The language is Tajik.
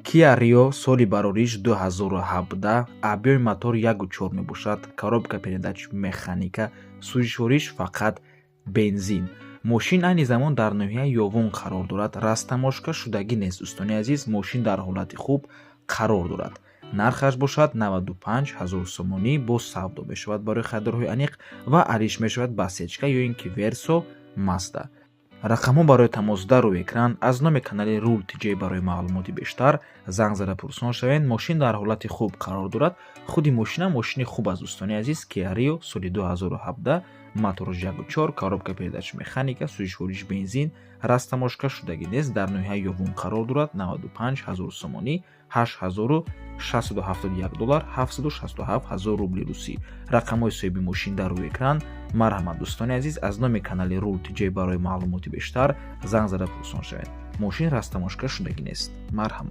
Kia Rio, соли барориш 2017, объёми мотор 1,4 мебошад, коробка передач механика, сӯзишвориш фақат бензин. Мошин айни замон дар ноҳияи Ёвон қарор дорад, растаможка шудагӣ нест. Дӯстони азиз, мошин дар ҳолати хуб қарор дорад. Нархаш бошад 95 ҳазор сомонӣ, боз савдо мешавад. Барои харидорҳои аниқ ва алиш мешавад ба сечка ё ин ки Версо, Мазда. Рақамҳо барои тамос дар рӯи экран. Аз номи канали Рул Тиҷей барои маълумоти бештар занг зада пурсон шавед. Мошин дар ҳолати хуб қарор дорад, худи мошина мошини хуб аст. Дӯстони азиз, Kia Rio, соли 2017, моторш 1,4, коробка передач механика, сӯзишвориш бензин, растаможка шудагӣ нест, дар ноҳияи Ёвон қарор дорад. 95 ҳазор сомонӣ, 8671 доллар, 767 ҳазор рубли русӣ. Рақамҳои соҳиби мошин дар рӯи экран. Марҳамат, дӯстони азиз, аз номи канали Рул Тиҷей барои маълумоти бештар занг зада пурсон шавед. Мошин растаможка шудагӣ нест. Марҳамат.